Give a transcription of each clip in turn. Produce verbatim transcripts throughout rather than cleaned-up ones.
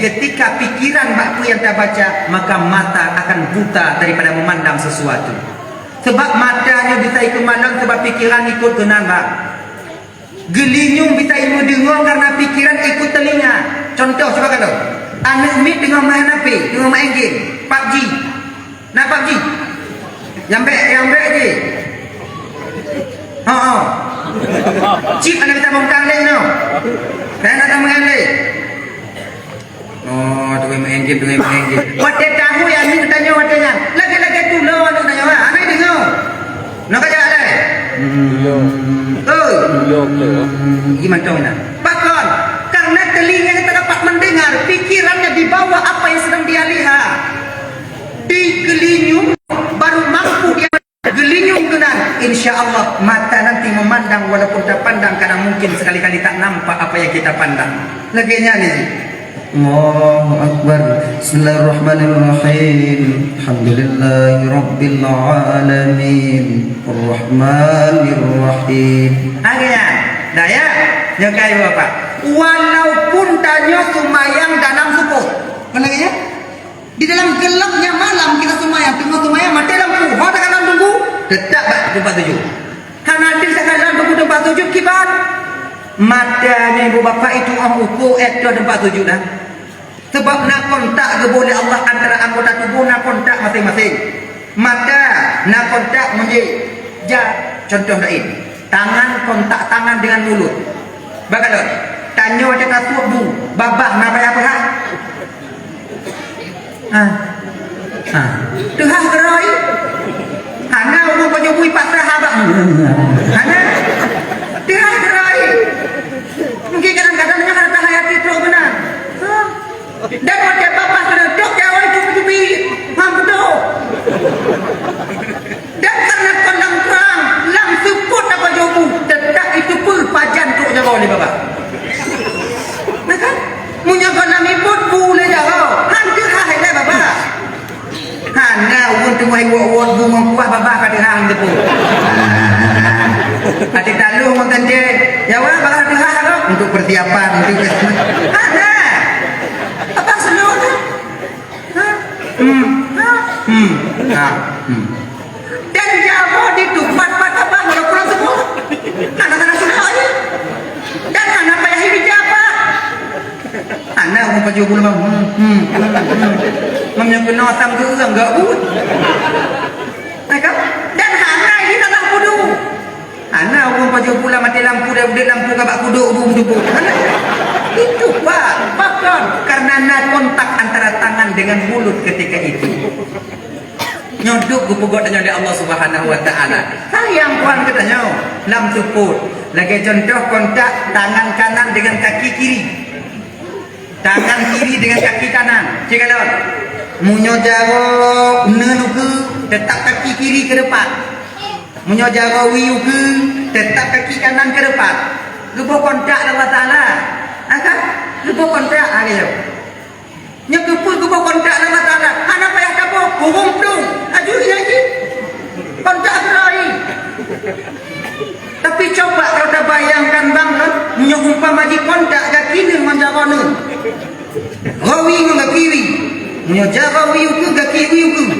Ketika pikiran bak peue nyang tabaca, maka mata akan buta daripada memandang sesuatu. Sebab mata nyoe bisa ikeumalon, sebab pikiran ikut keunan, bang. Geulinyueng bisa imeudeungoe karena pikiran ikut telinga. Contoh, cuba kalon. Aneuk miet teungoh main H P, teungoh main game, PUBG. Na PUBG? Nyang bèk, nyang bèk jih. Ha, ha. Cit hana bisa bongkang lé nyoe. Kayèe na tameu'en lé. Oh, teungoh main game, teungoh main game. Watèe tahu ya aneuk tanyoe watèe nyan. Lagèe-lagèe tulo aneuk tanyoe, ha? Hana deungoe. Nyoe ka jalan lain. Hmm. Oi. Iya, betul. Hmm, gimana tuh, nah? Pakon? Karena telinga yang tak dapat mendengar, pikirannya dibawa apa yang sedang dia lihat. Di geulinyueng baru mampu dia geulinyueng keunan. Insya Allah, mata nanti memandang, walaupun terpandang, kadang mungkin sekali-kali tak nampak apa yang kita pandang. Lagèe nyan ni. Allahu Akbar. Bismillahirrahmanirrahim. Alhamdulillahirabbil alamin. Arrahmanirrahim. Ha, kan? Dah ya? Nyoe ka ibu bapak. Walaupun tanyoe seumayang dalam suboh. Mana ya? Di dalam gelapnya malam kita seumayang, teungoh seumayang maté lampu. Ho takalon tunggu, teutap bak teumpat sujud. Hana deuh takalon tunggu teumpat sujud kiban. Mata nyoe ibu bapak itu ah uko ék teumpat sujud dah. Sebab na kontak geuboh lé Allah antara anggota tubuh, na kontak maséng-maséng. Mata na kontak meunyoe ja, contoh laén, tangan kontak tangan dengan mulut. Bagaimana? Tanyoe watèe tasuek bu, babah na payah peuhah. Ha. Ha. Teuhah keurôi. Hana ureueng pajoh bui paksa haba. Hana. Teuhah keurôi. Mungkin kadang-kadang nyan hana tahayati trok beuna. Ha. Dan watèe babah keuneuk trok, jawai cubi-cubi. Hang beutôi. Dan karena kon lam trang, lam seupôt apa jobu, teutap itu peupajan trok jaroe lé babah. Nah kan? Meunyoe kon lam ipôt bu lé jaroe, han teuhah lé babah. Hana ureueng teungoh iwot-wot bu ngon kuah babah ka teuhah teupôt. Até taloh ngon tante, ya wah babah teuhah lom untuk persiapan, untuk hana. Apa seuleuh tu? Ha? Hmm. Ha? Hmm. Ha. Hmm. Dan jaroe di teumpat pat abang udah pulang semua. Anak-anak sudah aja. Dan anak payah hidup apa? Anak orang pajoh pulang. Hmm. Hmm. Hmm. Hmm. Mamnya kena asam ke orang enggak pun. Nah, kan? Dan hana ini tanah kudu. Hana ureueng pajoh pula maté lampu dan udép lampu kabak kudok bu meutubu. Hana. Itu, Pak. Pakon? Karena na kontak antara tangan dengan mulut ketika itu. Nyoe duek geupeugöt tanyoe lé Allah Subhanahu wa Taala. Sayang Tuhan geutanyoe lam seupôt. Lagèe contoh kontak tangan kanan dengan kaki kiri. Tangan kiri dengan kaki kanan. Cek kalon. Meunyoe jaroe neun ukeue, tetap kaki kiri ke depan. Meunyoe jaroe wie ukeue, tetap kaki kanan ke depan. Geuboh kontak lé Allah Taala. Ha kan? Geuboh kontak, ha, gitu. Nyoe keupeue geuboh kontak lé Allah Taala? Hana payah taboh, hubung dong. Aju nyan jih. Kontak geura. Tapi coba kalau tabayangkan bang kan, meunyoe umpama jikontak gaki neun ngon jaroe neun. Jaroe wie ngon gaki wie. Meunyoe jaroe wie ukeue, gaki wie ukeue.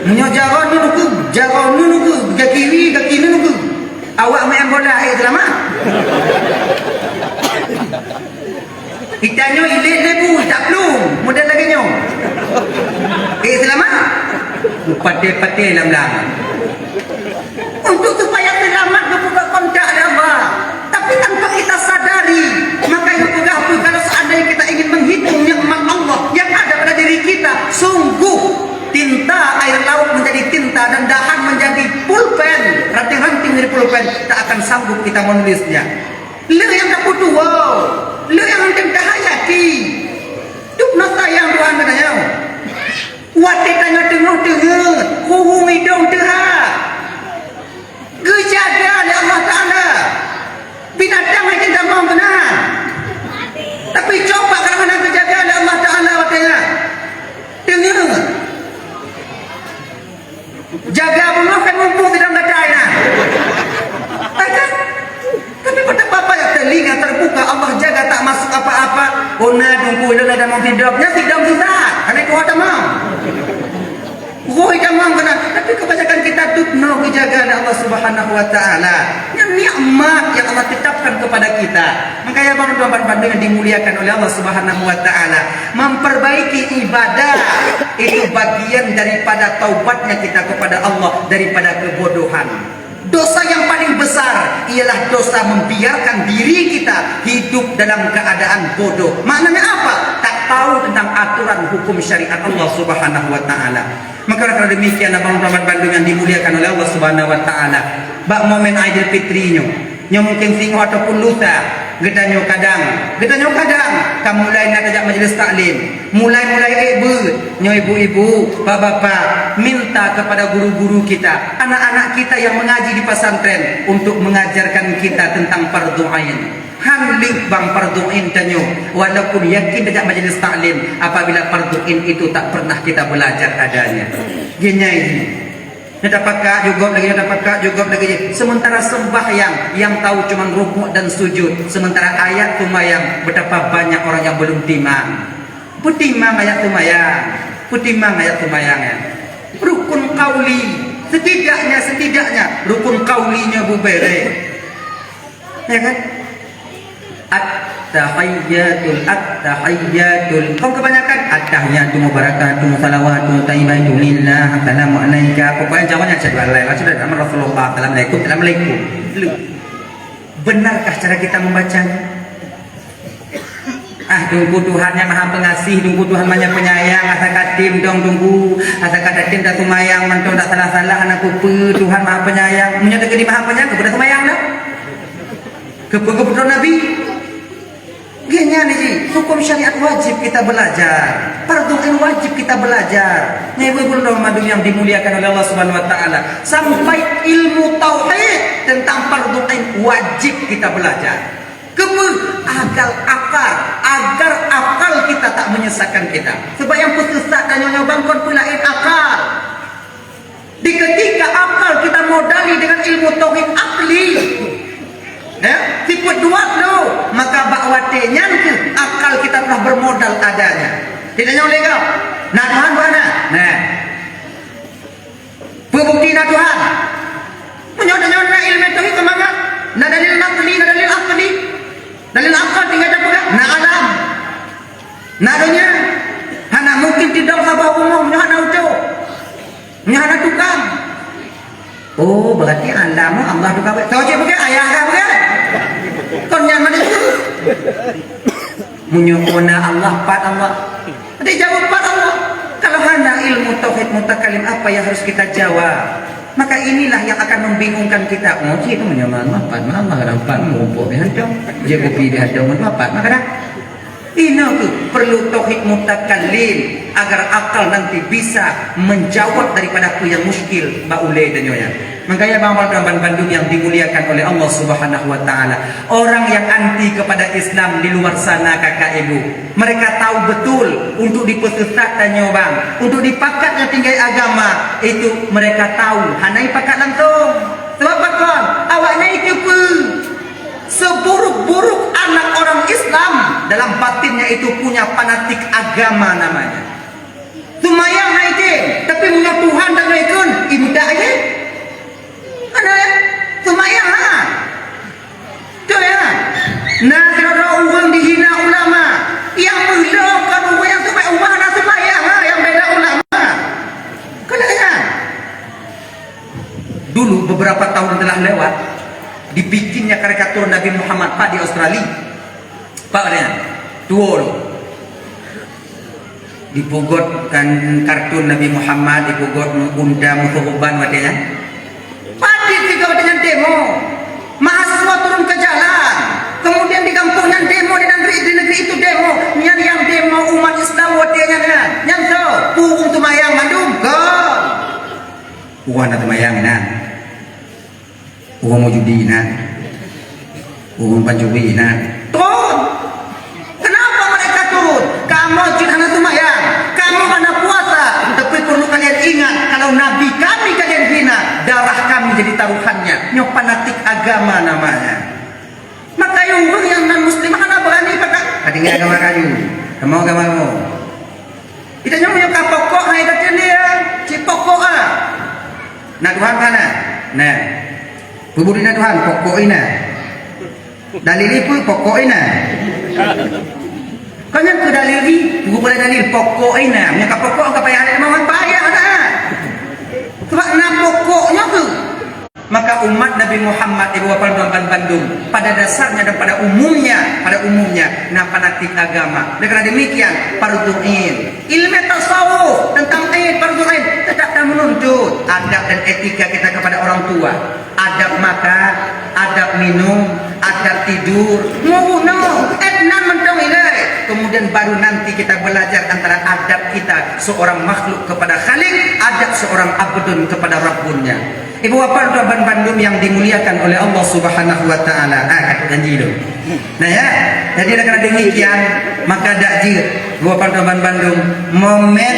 Meunyoe jaroe neun ukeue, jaroe neun ukeue, gaki wie, gaki neun ukeue. Awak main bola, eh, selamat. Geutanyoe ilét lebu, taplong, model lagèe nyoe. Eh, selamat? Patéh-patéh lam-lam. Untuk supaya selamat geupeugah kontak lé Allah. Tapi tanpa kita sadari, maka geupeugah pun kalau seandainya kita ingin menghitung nikmat Allah yang ada pada diri kita, sungguh tinta air laut menjadi tinta dan dahan menjadi pulpen, ranting-ranting menjadi pulpen, tak akan sanggup kita menulisnya. Le nyang tapeutuwoe, le nyang hana tem tahayati. Dum na sayang Tuhan geutanyoe. Watèe tanyoe teungoh teungeut, huhung idong teuhah. Geujaga lé Allah Taala. Binatang hai teutamong keunan. Tapi coba kalau hana geujaga lé Allah Taala watèe nyan. Teungeut. Jaga beungoh kan mumpung sidang gata nyan. Kan? Tapi patah Nyan sidang sesat, hana tuha tamong. Roh tamong keunan, tapi kebanyakan kita dub na geujaga lé Allah Subhanahu wa Taala. Nyan nikmat yang Allah tetapkan kepada kita. Makanya bang tuan bandum yang dimuliakan oleh Allah Subhanahu wa Taala, memperbaiki ibadah itu bagian daripada taubatnya kita kepada Allah daripada kebodohan. Dosa yang paling besar ialah dosa membiarkan diri kita hidup dalam keadaan bodoh. Maknanya apa? Tak tahu tentang aturan hukum syariat Allah Subhanahu wa Taala. Maka karena demikian, abang rahmat bandum yang dimuliakan oleh Allah Subhanahu wa Taala, bak momen Aidilfitri nyoe, nyoe mungkin singoh ataupun lusa, geutanyoe kadang, geutanyoe kadang ka mulai na tajak majlis taklim. Mulai-mulai ék beuet, nyoe ibu-ibu, bapak-bapak, minta kepada guru-guru kita, anak-anak kita yang mengaji di pesantren untuk mengajarkan kita tentang fardu ain. Han leuh bang fardu ain tanyoe, walaupun yakin tajak majlis taklim apabila fardu ain itu tak pernah kita belajar adanya. Geunyai. Nyoe tapakat jugok lagi, nyoe tapakat jugok lagi. Sementara sembahyang yang tahu cuman rukuk dan sujud, sementara ayat sumbayang betapa banyak orang yang belum timang. Peutimang ayat sumbayang, peutimang ayat sumbayang ya. Rukun qauli, setidaknya, setidaknya rukun qauli nyoe bubere. Ya kan? At-tahiyyatul, at-tahiyyatul. Kau kebanyakan at-tahiyyatu mubarakatu salawatu thayyibatu lillah, assalamu alaika. Pokoknya jawabnya asyhadu an la ilaha illallah, Rasulullah, assalamualaikum, assalamualaikum. Lu. Benarkah cara kita membacanya? Ah, Teungku Tuhan nyang Maha Pengasih, Teungku Tuhan Maha Penyayang, asa katem dong Teungku, asa katem dah sumbayang mantong dak salah-salah anak kupe, Tuhan Maha Penyayang. Meunyoe teukeudi Maha Penyayang, keupeue dah sumbayang dah? Keupeue geupeutron Nabi? Geuhnyan jih, hukum syariat wajib kita belajar. Fardu ain wajib kita belajar. Nyan ibu-ibu dan bandum yang dimuliakan oleh Allah Subhanahu wa Taala. Sampai ilmu tauhid tentang fardu ain wajib kita belajar. Keupeue? Agar akal, agar akal kita tak menyesatkan kita. Sebab nyang peusesat tanyoe nyoe bang kon peue laén, akal. Di ketika akal kita modali dengan ilmu tauhid akli, ya, sifeuet dua lo, maka bak watée nyan kheueh akal kita telah bermodal adanya. Tidak nyawa lego. Nah, Tuhan mana? Nah. Peue bukti na Tuhan? Meunyoe tanyoe na ilmu tauhid seumangat, na dalil naqli, na dalil aqli. Dalil akal tinggai tapeugah, na alam. Na donya. Hana mungkin tidong saboh bumoe meunyoe hana ucok. Meunyoe hana tukang. Oh, berarti alam Allah tukang. Kau cek peugah, ayah kah peugah? Kon nyan mana? Meunyoe na Allah, pat Allah. Dijawab pat Allah. Kalau hana ilmu tauhid mutakalim, apa yang harus kita jawab? Maka inilah yang akan membingungkan kita. Oh, cik, meunyoe na Allah, pat Allah, Allah, pat mumpok di hantong. Jadi di hantong, pat maka dah. Inoe kheueh perlu tauhid mutakalim agar akal nanti bisa menjawab daripada apa yang muskil bak ulée tanyoe nyan. Makanya bang bandum yang dimuliakan oleh Allah Subhanahu wa Taala, orang yang anti kepada Islam di luar sana, kakak ibu, mereka tahu betul untuk dipeusesat tanyoe bang, untuk dipakatnya tinggai agama itu mereka tahu, hana ipakat langsung. Sebab pakon? Awaknyan itu pun seburuk-buruk anak orang Islam dalam batinnya itu punya fanatik agama namanya. Seumayang hai tem, tapi meunyoe Tuhan dan ikun, ibu tak aja. Ada ya? Seumayang ha. Betul ya? Nah, kalau ureuëng dihina ulama, yang meuloh kan ureuëng yang seumayang, ureuëng hana seumayang ha, yang bela ulama. Kalau ya? Dulu beberapa tahun telah lewat, dibikinnya karikatur Nabi Muhammad Pak di Australia. Pak dia, dua tu. Dipugot kan kartun Nabi Muhammad, dipugot unta musuh uban watée nyan. Padit tiga watée nyan demo. Mahasiswa turun ke jalan. Kemudian di kampung nyan demo, di negeri, di negeri itu demo. Nyan yang demo umat Islam watée nyan. Nyan so, purung seumayang mandum. Kon. Ureuëng na seumayang inan. Ureuëng meujudi inan. Ureuëng pancuri inan. Turun. Kenapa mereka turun? Kamoe jeuet hana seumayang, kamoe hana puasa. Tapi perlu kalian ingat, kalau Nabi kami kalian hina, darah kami jadi taruhannya. Nyoe fanatik agama namanya. Maka ureuëng nyang non muslim hana berani pakai. Hati agama kayu. Kamoe agama kamoe. Kita nyoe meunyoe ka pokok hai ka teuliang, cit pokok ah. Na Tuhan ka na? Na. Peubudi na Tuhan, pokok inan. Dalil ipeue pokok inan. Kon nyan keu dalil jih, peubuet dalil pokok inan. Meunyoe ka pokok ka payah lé meuhan payah dah. Sebab na pokok nyoe keuh. Maka umat Nabi Muhammad ibu bapak tuan bandum, pada dasarnya dan pada umumnya, pada umumnya na fanatik agama. Oleh karena demikian, fardhu ain, ilmu tasawuf tentang ain, fardhu ain, tetap kita menuntut adab dan etika kita kepada orang tua. Adab makan, adab minum, adab tidur, mubunuh, etnan mentong ilai. Kemudian baru nanti kita belajar antara adab kita seorang makhluk kepada Khalik, adab seorang abdun kepada Rabbunnya. Ibu bapak tuan bandum yang dimuliakan oleh Allah Subhanahu wa taala. Ah, ka tuan janji tu. Nah ya, jadi dengan demikian maka dak jeuet ibu bapak tuan bandum momen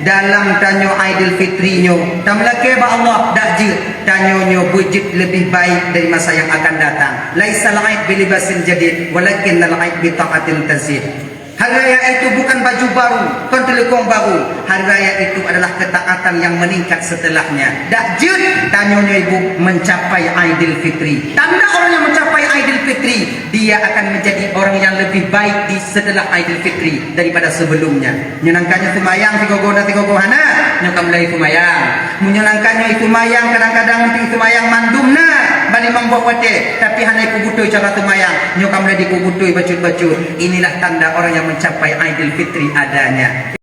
dalam tanyoe Aidil Fitri nyoe, tameulakée bak Allah dak jeuet tanyoe nyoe beujeuet lebih baik dari masa yang akan datang. Laisal aid bilibasin jadid, walakinnal aid bitaatin tazid. Hari raya itu bukan baju baru, kon teuleukong baru. Hari raya itu adalah ketaatan yang meningkat setelahnya. Dak jeuet tanyoe nyoe ibu mencapai Aidil Fitri. Tanda orang yang mencapai Aidil Fitri, dia akan menjadi orang yang lebih baik di setelah Aidil Fitri daripada sebelumnya. Nyoe nangka nyoe seumayang sigogo na sigogo hana, nyoe ka mulai seumayang. Meunyoe nangka nyoe seumayang kadang-kadang untuk seumayang mandum na, bali mambok watée, tapi hana ipeubutôi cara seumayang, nyoe ka mulai dipeubutôi bacut-bacut. Inilah tanda orang yang mencapai Aidil Fitri adanya.